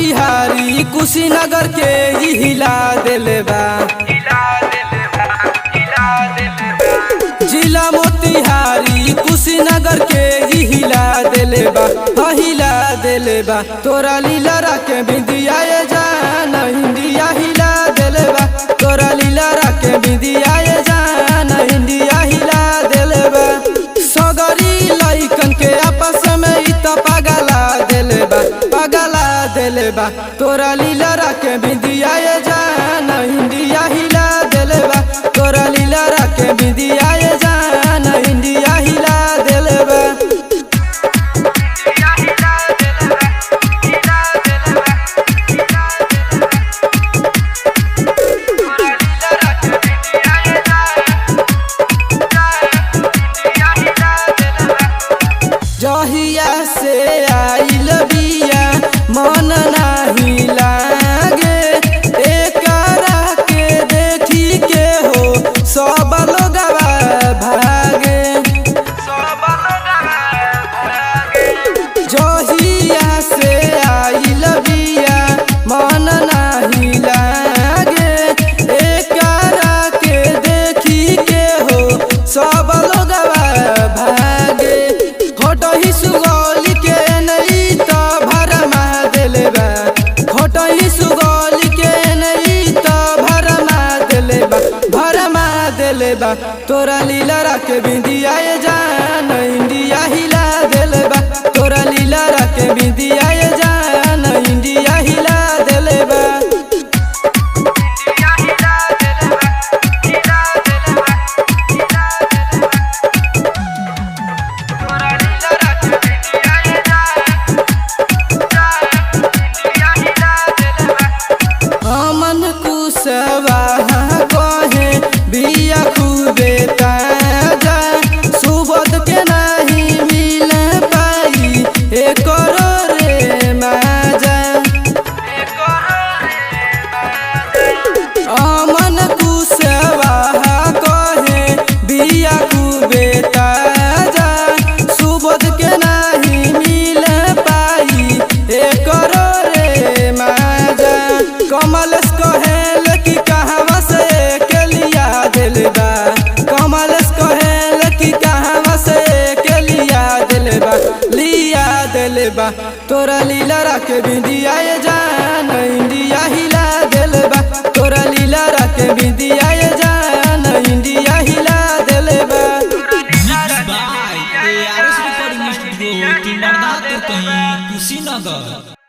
मोतिहारी कुशीनगर के ई हिला देले बा। जिला मोतिहारी कुशीनगर के ई हिला देले बा, ह हिला देले बा। तोरा लीला राके बिंदिया ये जान इंडिया हिला देले बा। तोरा लीला राके बिंदिया ये जान इंडिया हिला देले बा। सगरी लइकन के आपस में इ त पगला देले बा, पगला देले बा। तोरा लीला राके बिंदिया ये जान इंडिया हिला देले बा। तोरा लीला राके बिंदिया ये जान इंडिया हिला देले बा। जहिया से आइल बिया मन नाही लागे, एकरा के देखी के हो सब लोगवा भागे। जहिया से आइल बिया मन नाही लागे, एकरा के देखी के हो सब लोगवा भागे। होटही सुगौली के नई त भरमा देले बा। होटही सुगौली के नई त भरमा देले बा, भरमा देले बा। तोरा लीला राके बिंदिया ये जान इंडिया हिला देले बा। तोरा लीला राके बिंदिया ये जान इंडिया हिला देले बा। अमन कुशवाहा कहे बिया खूबे ताजा, सुबोध के नहीं मिल पाई एकर रे माजा। अमन कुशवाहा कहे बिया खूबे ताजा, सुबोध के नहीं मिल पाई एकर रे माजा। कमलेश कहेल कि कहवा से के लिया दिल बा। कमलेश कहेल कि कहवा से के लिया दिल बा, लिया दिल बा। तोरा लीला राके बिंदिया ये जान इंडिया हिला दिल बा। तोरा लीला राके बिंदिया ये जान इंडिया हिला दिल बा। Mix by ARS recording studio, Timarda Turkahi, Kushinagar.